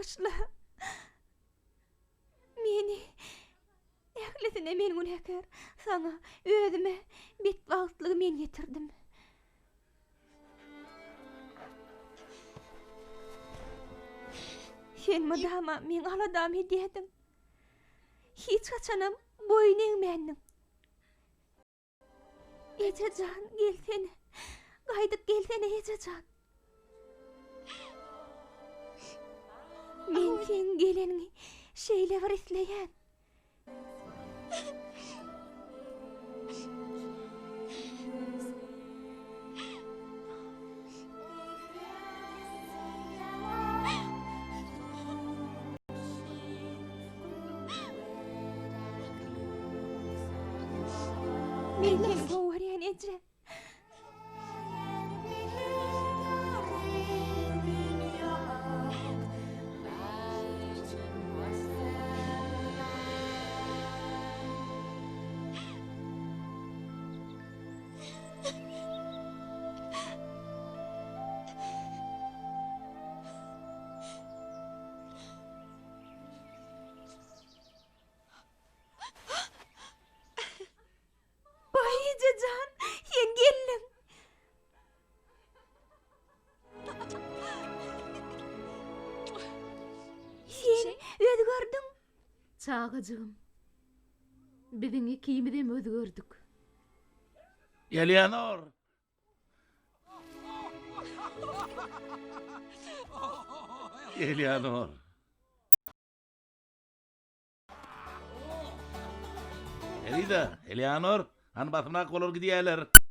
bagyşla. Meni ählisine men günäkär. Saňa, özüme betbagtlygy men getirdim. Sen mydama meň aladamy edýärdiň. Hiç haçanam boýun egmändiň. Eje jan, gelsene. Gaýdyp gelsene, eje jan. Men seň geleniňi şeýle bir isleýän. Men seni gowy görýän eje. Baý eje jan, sen geldiň. Sen özgerdiň. Çagajygym, biziň ikimizem özgerdik. Eleanor! Eleanor! Elida, Eleanor, hany basymrak olar gidýärler.